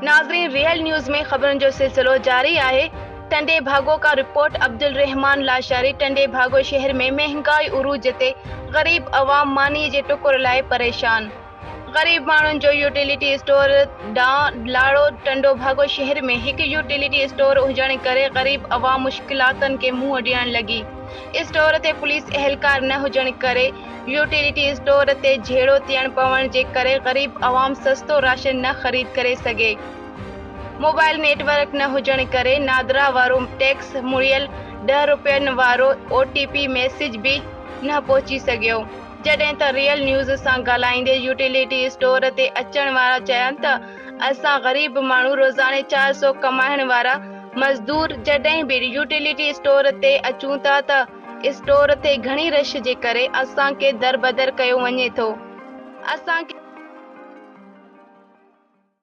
ناظرين real news ۾ خبرن جو سلسلو جاري آهي ٽنڊي ڀاڳو کان رپورٽ عبدالرحمان لاشاري ٽنڊي ڀاڳو شهر ۾ مهنگائي عروج تي غريب عوام ماني جي ٽڪر لاء پريشان غريب ماڻهن جو يوٽيلٽي اسٽور ڏانهن لاڙو ٽنڊو ڀاڳو شهر ۾ هڪ يوٽيلٽي اسٽور هجڻ ڪري غريب عوام مشڪلاتن کي منهن ڏيڻ لڳي اسٽور تي پوليس اهلڪار نه هجڻ ڪري يوٽيلٽي اسٽور تي جهيڙو ٿيڻ پوڻ جي ڪري غريب عوام سستو راشن نه خريد ڪري سگهي. موبائل نيٽ ورڪ نه هجڻ ڪري نادرا وارو ٽيڪس مڙيل ڏهه روپين وارو او ٽي پي ميسيج به نه پهچي سگهيو. جڏهن ته ريئل نيوز سان ڳالهائيندي يوٽيلٽي اسٽور تي اچڻ وارا چيا ته اسان غريب ماڻهو روزاني 400 ڪمائڻ وارا مزدور جڏهن به يوٽيلٽي اسٽور تي اچون ٿا ته اسٽور تي گهڻي رش جي ڪري اسان کي دربدر ڪيو وڃي ٿو. اسان کي.